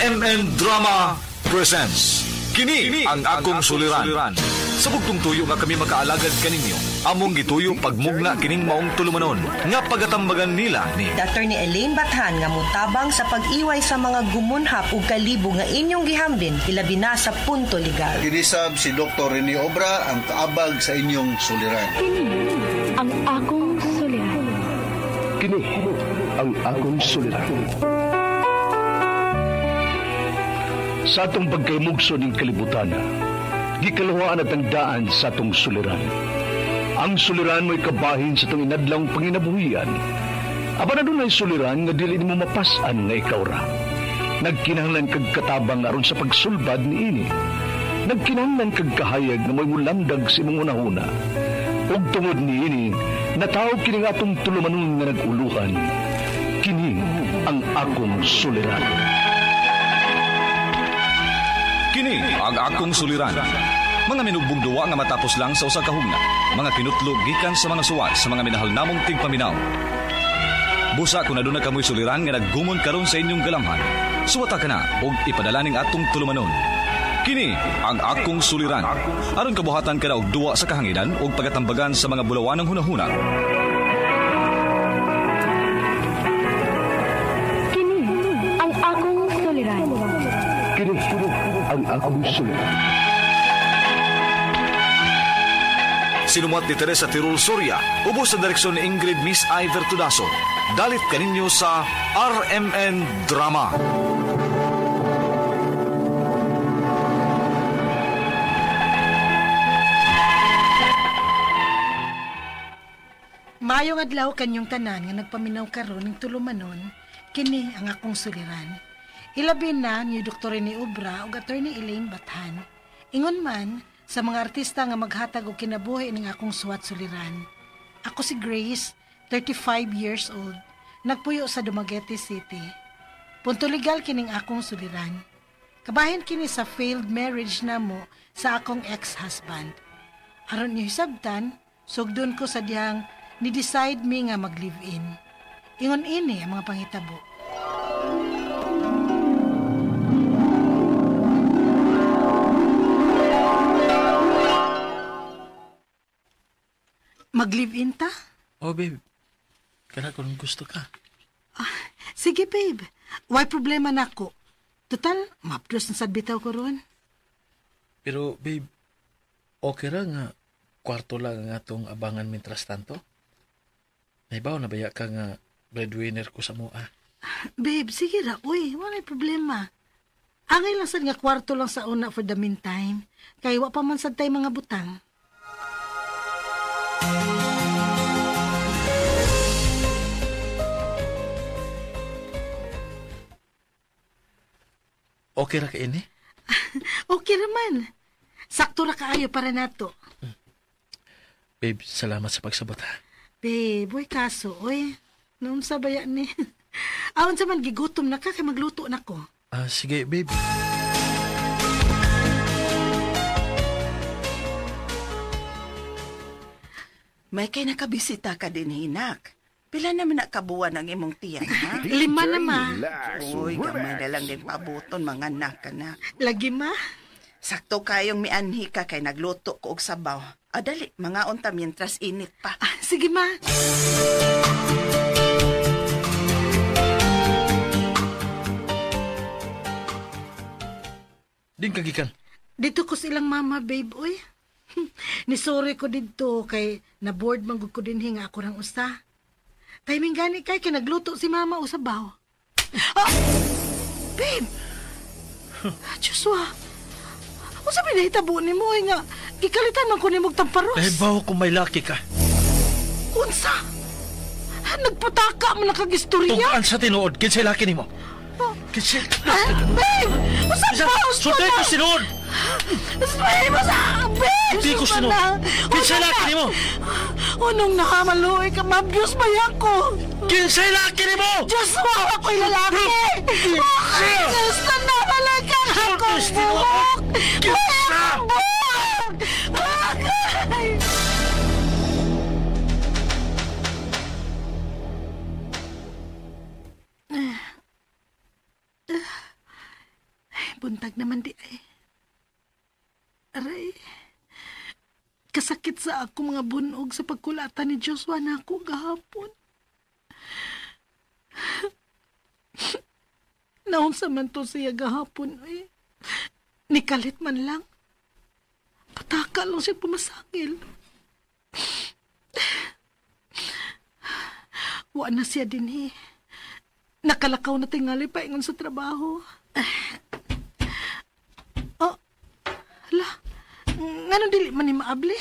RMN Drama presents Kini ang akong suliran. Sa bugtong tuyo nga kami makaalagad kaninyo, among gituyo pagmugna kining maong tulumanon nga pagatambagan nila ni Attorney Elaine Bathan nga mutabang sa pag-iway sa mga gumunhap ug kalibo nga inyong gihambin ilabi na sa punto legal. Kinisab si Dr. Rene Obra ang kaabag sa inyong suliran. Kini ang akong suliran. Kini ang akong suliran. Sa atong pagkaymugso ning kalibutan, gikaluhaan at ang daan sa atong suliran. Ang suliran mo'y kabahin sa atong inadlawng panginabuhian. Apan adunay suliran nga dili nimo mapas-an nga ikaw ra. Nagkinahanglan kag katabang aron sa pagsulbad niini. Nagkinahanglan kag kahayag nga mo'y mulamdag sa imong hunahuna. Ug tungod niini, nataw kini nga atong tulumanon nga nag-uluhan. Kini ang akong suliran. Kini ang akong suliran. Mga minugbong duwa nga matapos lang sa usa ka hugna. Mga kinutlog gikan sa mga suwat sa mga minahal namong tigpaminaw. Busa kung aduna kamoy suliran nga naggumon karon sa inyong galamhan, suwata ka na og ipadala ning atong tulumanon. Kini ang akong suliran. Aron kabuhatan ka na og duwa sa kahanginan og pagatambagan sa mga bulawanang hunahuna. Kini ang akong suliran. Kini ang akong suliran. Sinumuat ni Teresa Tirul Soria, ubos sa direksyon ni Ingrid Miss Iver Tudaso. Dalit kaninyo sa RMN Drama. Maayong adlaw kanyong tanan nga nagpaminaw karon ning tulumanon, kini ang akong suliran. Ilabi na ni Dr. Rene Obra ug Attorney Elaine Bathan. Ingon man sa mga artista nga maghatag og kinabuhi ning akong suwat suliran. Ako si Grace, 35 years old, nagpuyo sa Dumaguete City. Punto legal kining akong suliran. Kabahin kini sa failed marriage namo sa akong ex-husband. Aron niyo hisabtan, sugdon ko sa dihang ni-decide mi nga mag-live-in. Ingon ini ang mga panghitabo. Mag-live-in ta? Oh, babe. Kana kung gusto ka. Ah, sige, babe. Why problema na ako? Total, mapdos na sad bitaw ko ron. Pero, babe, okay ra nga kwarto lang ang atong abangan mientras tanto? Naibaw na baya ka nga breadwinner ko sa mua? Babe, sige ra. Uy, wala'y problema. Angay lang sad nga kwarto lang sa una for the meantime. Kay wa pa man sad tay mga butang. Okay ra ka ini? Okay ra man. Sakto ra kaayo para nato. Babe, salamat sa pagsabot ha. Babe, uy kaso, uy. Naunsa ba yan ni? Aon sa man gigutom na ka kay magluto na ko. Ah, sige, babe. May kay nakabisita ka din, hinak. Pila naman nakabuwan ang imong tiyan, ha? 5 na, ma. Uy, gamay na lang din pabuton, mga anak ka na. Lagi, ma. Sakto kayong mianhi ka kay nagluto ko og sabaw. Ah, dali, mga unta mientras init pa. Ah, sige, ma. Din kagikan. Dito ko silang mama, babe, uy. Nisori ko dito kay na-board man gud ko dinhi nga ako rang usa. Timing gani kay kinagluto si mama o sabaw. Ah! Babe! Joshua! Unsa may nahitabo nimo ay nga gikalitan man ko nimo og tamparos. Nahibaw kung may laki ka. Unsa? Nagpataka man nakagistorya. Tungkaan sa tinuod, kinsay laki nimo. Kinsay... Ah, babe! Unsa ba? Sulti ko sinuod! Babe! Unsa? Babe! Sulti ko sinuod! Kinsay laki nimo! Unong nakamaluoy ka, mabiyos ba ako? Kinsay laki nimo! Diyos mo, ako'y lalaki! Diyos na namalaga akong buhok! Kinsa! Buhok! Agay! Kasakit sa ako mga bunog sa pagkulatan ni Joshua na ako gahapon. Naunsa man to siya gahapon, eh. Nikalit man lang. Pataka lang siya pumasangil. Wa na siya din eh. Nakalakaw na tingali pa ingon sa trabaho. Oh, hala. Nganong dili man ni maabli?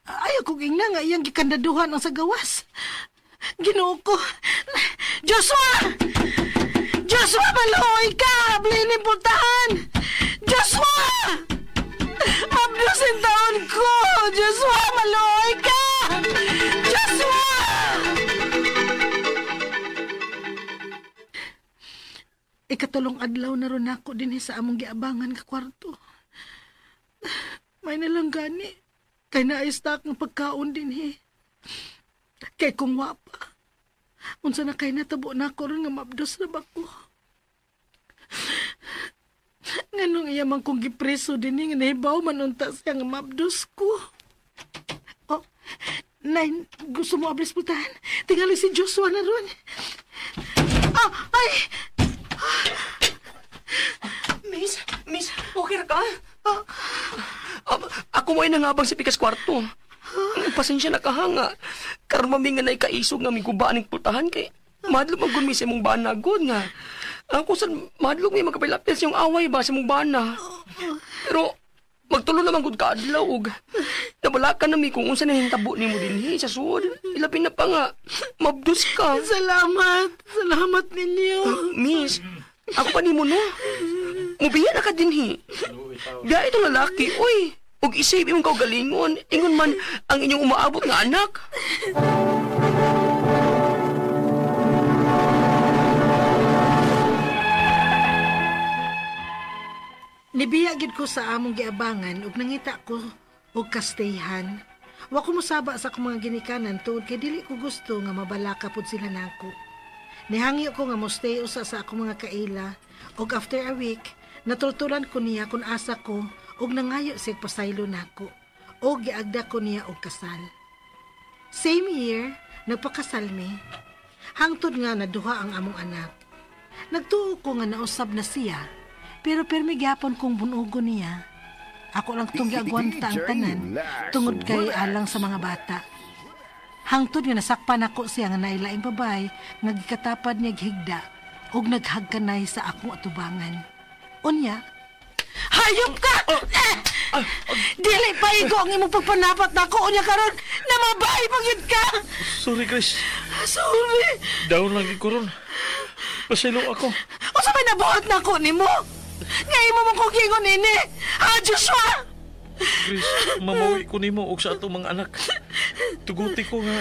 Ayaw kong ingna nga iyang gikandaduhan ang sa gawas. Ginoo ko. Joshua! Joshua, maluoy ka! Abli ni pultahan! Joshua! Mabdusin taon ko! Joshua, maluoy ka! Joshua! Ikatulong adlaw na ron ako din sa among giabangan ka kwarto. May nalang gani. Kay na-stock ng pagkaon din he. Kay kung wapa. Unsa na kay natabo na ako ron nga mabdos na ba ko. Nganong iya man kong gipreso din nga nahibaw man unta siya nga mabdos ko. Oh, Nay, gusto mo ablis putahan? Tingali si Joshua na ron. Ah, ay! Miss, miss, okay ra ka? Ako mo ay nangabang sa pikas kwarto. Pasensya na kahanga. Karon mami nga naikaisog nga migubaan ng pultahan kay madlog man gud mi sa imong bana gud nga. Ako sad madlog mi magkapailapil sa iyong away ba sa imong bana. Pero magtulo naman gud kaadlaw og nabalakan na mi kung unsa nahintabo nimo dinhi sa sud. Ilabi na pa nga mabdus ka. Salamat, salamat ninyo. Miss, ako pa nimo no. Mubiya na ka dinhi. Biya itong lalaki, uy. Ug isave imong kaugalingon. Ingon man ang inyong umaabot nga anak. Nibiya gid ko sa among giabangan ug nangita ko og kastayhan. Wa ko mosaba sa akong mga ginikanan tungod kay dili ko gusto nga mabalaka pud sila nako. Nihangyo ko nga mostay usa sa akong mga kaila ug after a week natultulan ko niya kung asa ko ug nangayo siya pasaylo nako ug giagda ko niya og kasal. Same year, nagpakasal mi. Hangtod nga naduha ang among anak. Nagtuo ko nga nausab na siya, pero pirmi gyapon kong bunugo niya. Ako lang tong giagwanta ang tanan tungod kay alang sa mga bata. Hangtod nga nasakpan ako siya nga nailaing babay nga gikatapad niya higda ug naghagkanay sa akong atubangan. Unya, hayop ka! Dili pa igo ang imong pagpanapat nako unya karon namabay pa gyud ka. Sorry, Chris. Sorry. Down lang ko ron. Pasaylo ako. Unsa may nabuhat nako nimo? Nga imo man kong giingon nini. Ha, Joshua? Chris, mamawi ko nimo og sa atong mga anak. Tuguti ko nga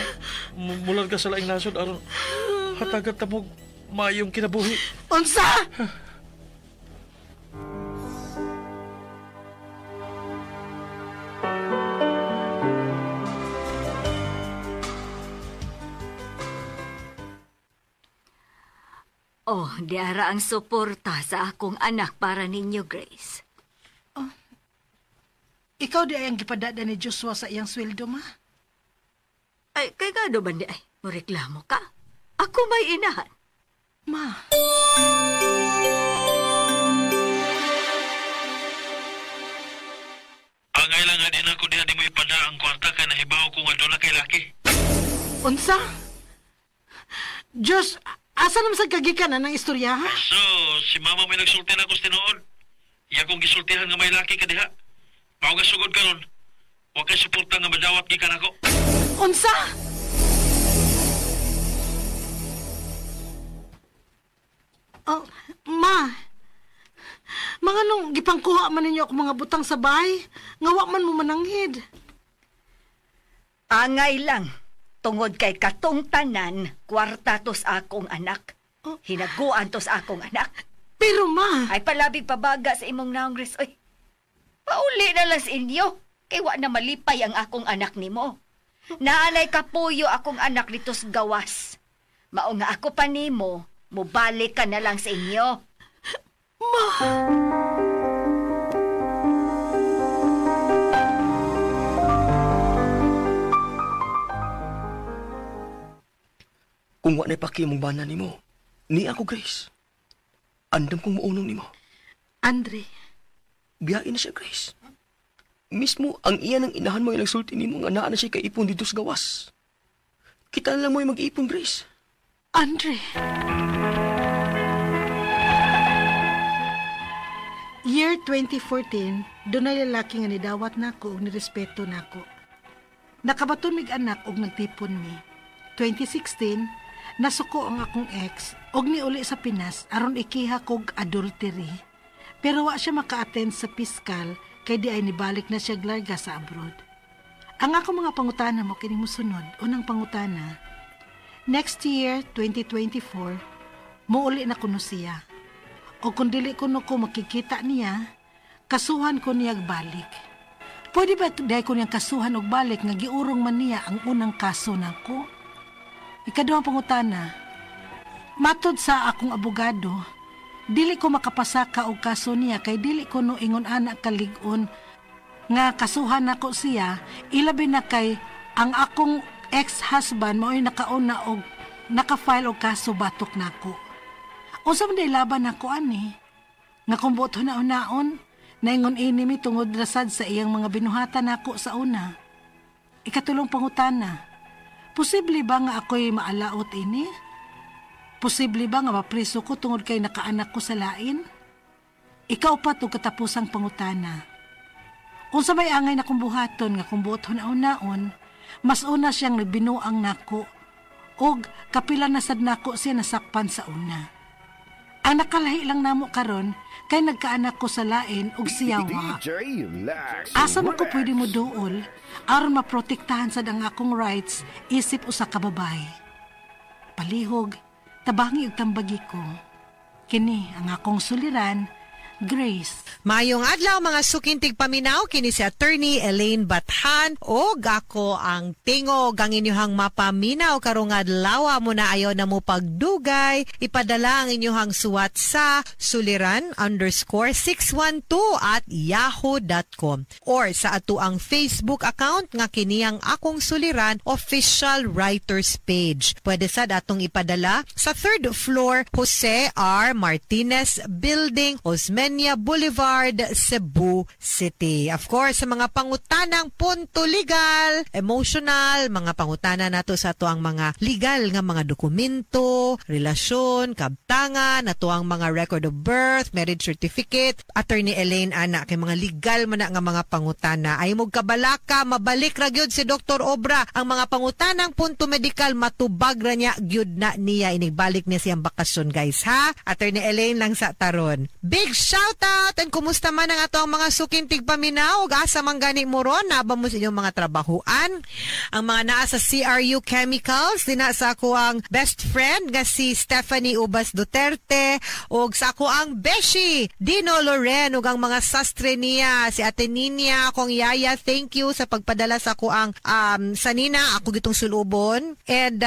mular ka sa laing nasod aron hatagat ta mo maayong kinabuhi. Unsa? Oh, diara ang suporta sa akong anak para ninyo, Grace. Oh, ikaw di ay ang gipadada ni Joshua sa iyang sweldo, ma? Ay, kay gado ba di ay? Moreklamo ka? Ako may inahan. Ma. Angay lang nga din ako diha di mo ipada ang kwarta kay nahibaw ko nga doon na kay laki. Unsa? Diyos, asa naman sa kagikan na ng istorya, ha? So, si mama may nagsulti na ako sa tinuod. Iya kong gisultihan nga may laki ka diha. Mao nga sugod karon. Wa kay suporta nga madawat gikan ako. Unsa? Oh, ma. Mga nung gipangkuha man ninyo ako mga butang sa bahay, nga wa man mo mananghid. Angay lang. Tungod kay katong tanan, kwarta tos akong anak. Oh. Hinaguan tos akong anak. Pero ma... Ay palabig pabaga sa imong naong, Grace. Oy, pauli na lang sa inyo. Kay wa na malipay ang akong anak nimo. Naanay kapuyo akong anak dito sa gawas. Mao nga ako pa nimo, mubalik ka na lang sa inyo. Ma! Kung wa na'y paki mong bana nimo, ni ako, Grace. Andam kong muunong nimo. Andre. Biyain na siya, Grace. Mismo ang iya ng inahan mo yung nagsulti nimo nga naa na siya kaipon dito sa gawas. Kita na lang mo yung mag-ipon, Grace. Andre. Year 2014, dunay lalaki nga nidawat nako ug nirespeto nako. Nakabaton mig anak og nagtipon mi. 2016, nasuko ang akong ex og niuli sa Pinas aron ikiha kog adultery. Pero wa siya maka-attend sa piskal kay di ay nibalik na siya glarga sa abroad. Ang akong mga pangutana mo kini mosunod. Unang pangutana, next year, 2024, muuli na kuno siya. O kung dili kuno ko makikita niya, kasuhan ko niyag balik. Pwede ba dahil ko niyang kasuhan og balik nga giurong man niya ang unang kaso nako? Ikaduhang pangutana, matod sa akong abogado, dili ko makapasaka og kaso niya kay dili ko no ingon ana kalig-on nga kasuhan nako siya, ilabi na kay ang akong ex-husband mao'y nakauna og naka-file og kaso batok nako. Unsa man day laban nako ani? Nga kung buot huna-hunaon, naingon ini mi tungod rasad sa iyang mga binuhatan nako sa una. Ikatulong pangutana, posible ba nga ako'y maalaot ini? Posible ba nga mapriso ko tungod kay nakaanak ko sa lain? Ikaw pa to katapusang pangutana. Unsa may angay na kong buhaton nga kung buot huna-hunaon, mas una siyang nagbinuang nako og kapila na sad nako siya nasakpan sa una. Ang nakalahi lang namo karon kay nagkaanak ko sa lain og siya wa. Asa mo ko pwede mo duol aron maprotektahan sad ang akong rights isip usa ka babae. Palihog, tabangi og tambagi ko. Kini ang akong suliran, Grace. Mayong adlaw mga sukintig paminaw, kini si Attorney Elaine Bathan og ako ang tingog ang inyuhang mapaminaw karong adlaw mo na ayaw na mo pagdugay. Ipadala ang inyuhang suwat sa suliran_612@yahoo.com or sa ato ang Facebook account nga kini ang Akong Suliran official writers page. Pwede sad atong ipadala sa 3rd floor Jose R. Martinez Building, Osmeña Boulevard, Cebu City. Of course, sa mga pangutanang punto legal, emotional, mga pangutana nato sa ato ang mga legal nga mga dokumento, relasyon, kabtangan, nato ang mga record of birth, marriage certificate. Attorney Elaine ana kay mga legal man na nga mga pangutana. Ay mo kabalaka, mabalik ra gyud si Dr. Obra ang mga pangutanang punto medical, matubag ra niya gyud na niya inigbalik niya siyang bakasyon, guys, ha? Attorney Elaine lang sa taron. Big shout out and kumusta man ang ato ang mga suking tigpaminaw ug asa man gani mo ron, naba mo sa inyong mga trabahuan. Ang mga naa sa CRU Chemicals, dinha sa ako ang best friend nga si Stephanie Ubas Duterte ug sa ako ang beshi Dino Loren ug ang mga sastre niya si Ate Ninya, akong yaya, thank you sa pagpadala sa ako ang sanina ako gitong sulubon. And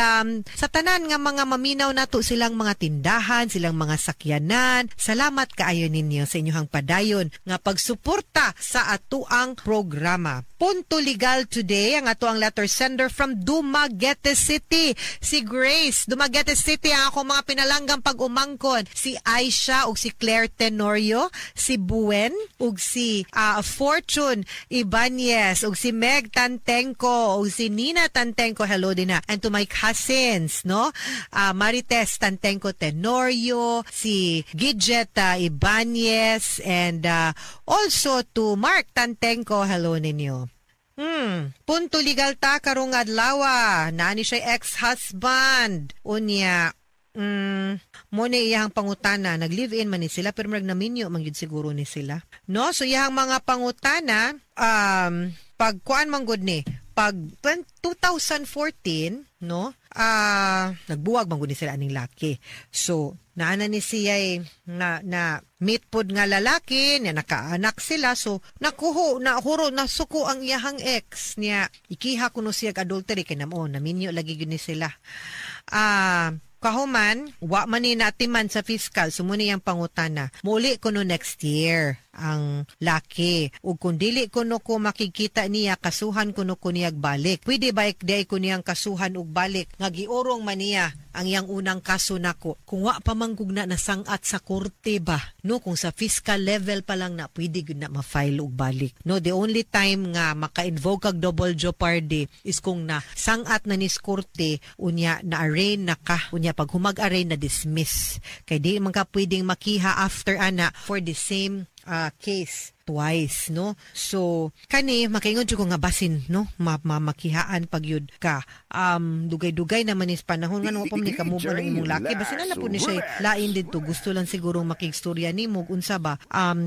sa tanan nga mga maminaw nato silang mga tindahan, silang mga sakyanan, salamat kaayo ninyo sa inyong padayon nga pagsuporta sa atuang programa. Punto Legal Today, ang atuang letter sender from Dumaguete City, si Grace. Dumaguete City ang akong mga pinalanggang pag-umangkon, si Aisha ug si Claire Tenorio, si Buen ug si Fortune Ibanez ug si Meg Tantenko ug si Nina Tantenko, hello din na. And to my cousins, no? Marites Tantenko Tenorio, si Gidget Ibanez, and also to Mark Tantenko, hello ninyo. Punto legal ta karong adlaw, naani siya ex-husband. Unya, mo ni iyang pangutana, nag-live-in man ni sila pero murag naminyo man gyud siguro ni sila. No, so iyang mga pangutana, pag kuan man gud ni, pag 2014, no, nagbuwag man gud ni sila aning laki. So, naana ni siya na meet pod nga lalaki, niya nakaanak sila. So, nakuho, nahuro, nasuko ang iyahang ex niya. Ikiha kuno siya adultery kay namo, naminyo lagi gyud ni sila. Kahuman, wa man ni natiman sa fiscal, so muna iyang pangutana. Muli kuno next year. ang laki. Ug kung dili kuno ko makikita niya, kasuhan kuno ko niyag balik. Pwede ba di ko niyang kasuhan og balik nga giurong man niya ang iyang unang kaso nako? Kung wa pa man gugna nasangat sa korte ba, no, kung sa fiscal level pa lang na, pwede gyud na ma-file og balik, no? The only time nga maka-invoke kag double jeopardy is kung na sangat na ni sa korte, unya na arraign na ka, unya pag humag-arraign na dismiss, kay di man ka pwedeng makiha after ana for the same case twice, no? So kani makaingon jud ko nga basin, no, makihaan pag yud ka. Dugay-dugay naman is panahon nga pa man ni ka-move on ang imong laki, basin na po ni siya lain didto, gusto lang siguro makigstorya nimo, unsa ba,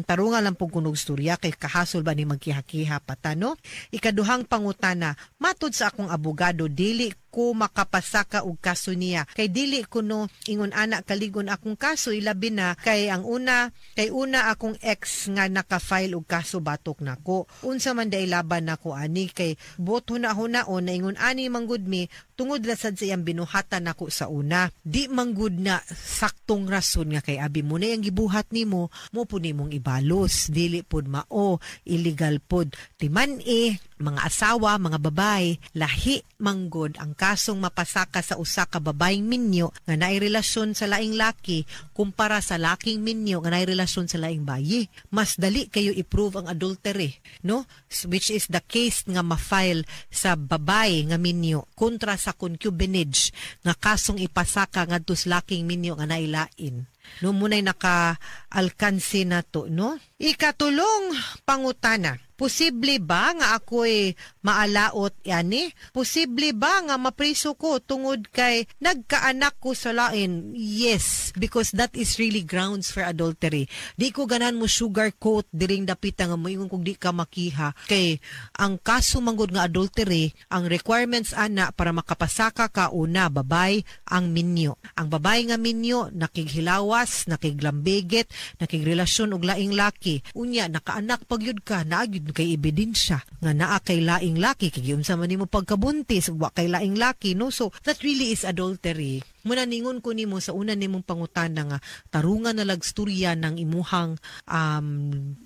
tarungan lang pud kunog storya kay kahasol ba ni magkiha-kiha pa ta, no? Ikaduhang pangutana: matud sa akong abogado, dili ko makapasaka og kaso niya kay dili ko no ingon ana kaligon akong kaso, ilabi na kay ang una kay una akong ex nga naka-file og kaso batok nako. Unsa man day laban nako ani kay bot huna-hunaon na ingon ani manggud mi tungod ra sad sa iyang binuhatan nako sa una? Di manggud na saktong rason nga kay abi mo na iyang gibuhat nimo, mo pud nimong ibalos. Dili pud mao, illegal pud. Timan-i, mga asawa, mga babay, lahi manggod ang kasong mapasaka sa usa ka babaeng minyo nga naay relasyon sa laing laki kumpara sa laking minyo nga naay relasyon sa laing bayi. Mas dali kayo i-prove ang adultery, no? Which is the case nga ma-file sa babae nga minyo kontra sa concubinage nga kasong ipasaka ngadto sa laking minyo nga nailain. No, muna'y naka-alkanse na to, no? Ikatulong pangutana. Posible ba nga ako'y maalaot yani? Posible ba nga mapriso ko tungod kay nagkaanak ko sa lain? Yes, because that is really grounds for adultery. Di ko ganan mo sugarcoat diring dapita nga moingon kung di ka makiha. Kay ang kaso manggod nga adultery, ang requirements ana para makapasaka ka, una, babay ang minyo. Ang babay nga minyo nakighilawas, nakiglambigit, nakigrelasyon og laing laki. Unya nakaanak pagyud ka, naa gyud kay ebidensya nga naa kay laing laki kay giunsa man nimo pagkabuntis wa kay laing laki, no? So that really is adultery. Muna ningon ko nimo sa una nimong pangutana nga tarungan na lagstorya ng imuhang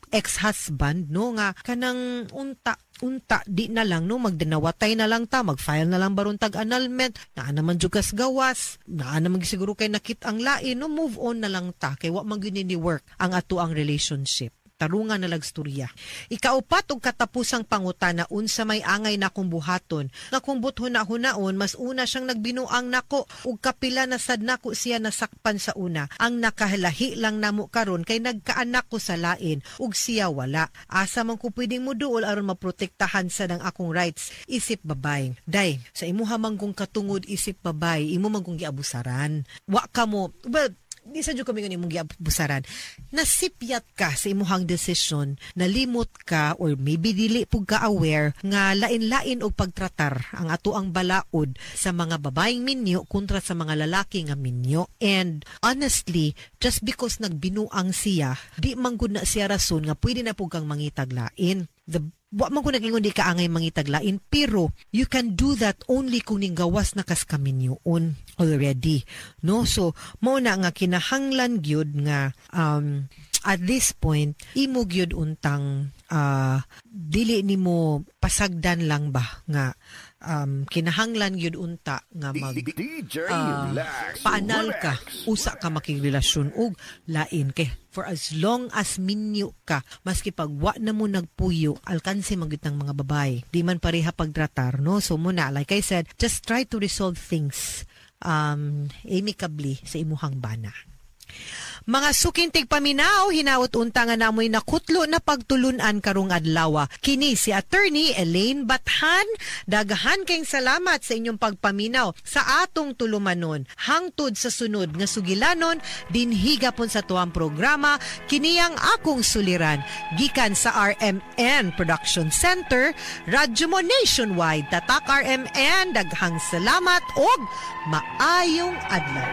ex-husband, no, nga kanang unta unta di na lang, no, magdanawatay na lang ta, mag-file na lang baron tag annulment, naa naman jud kas gawas, naa naman siguro kay nakit ang lain, no? Move on na lang ta kay wa man gyud ni work ang ato ang relationship. Tarungan na lagstorya. Ikaupat ug katapusang pangutana: unsa may angay na kong buhaton nga kung buthuna-hunaon mas una siyang nagbinuang nako ug kapila na sad nako siya nasakpan sa una? Ang nakahalahi lang namo karon kay nagkaanak ko sa lain ug siya wala. Asa man ko pwedeng moduol aron maprotektahan sa ng akong rights isip babay? Day, sa imuha man kung katungod isip babay, imo man kung giabusaran. Wa ka mo, well, di sa kami nga imong giabusaran. Nasipyat ka sa imuhang desisyon, nalimot ka or maybe dili pug ka aware nga lain-lain og pagtratar ang ato ang balaod sa mga babaeng minyo kontra sa mga lalaki nga minyo. And honestly, just because nagbinuang siya, di man gud na siya rason nga pwede na pug kang mangitag lain. Wa man ko nag-ingon di ka angay mangitag lain, pero you can do that only kung ninggawas na kas kaminyoon already, no? So mao na nga kinahanglan gyud nga at this point imo gyud untang dili nimo pasagdan lang ba nga kinahanglan gyud unta nga mag DJ Lax paanal ka usa ka makigrelasyon og lain, kay for as long as minyo ka, maski pag wa na mo nagpuyo, alkanse man gyud ng mga babae. Di man pareha pagtratar, no? So muna, like I said, just try to resolve things amicably sa imuhang bana. Mga suking tigpaminaw, hinaot unta nga namoy nakutlo na pagtulunan karong adlaw. Kini si Attorney Elaine Bathan. Daghan kayong salamat sa inyong pagpaminaw sa atong tulumanon. Hangtod sa sunod nga sugilanon, dinhi gapon sa tuang programa, kiniyang Akong Suliran. Gikan sa RMN Production Center, Radyo mo Nationwide, Tatak RMN, daghang salamat og maayong adlaw.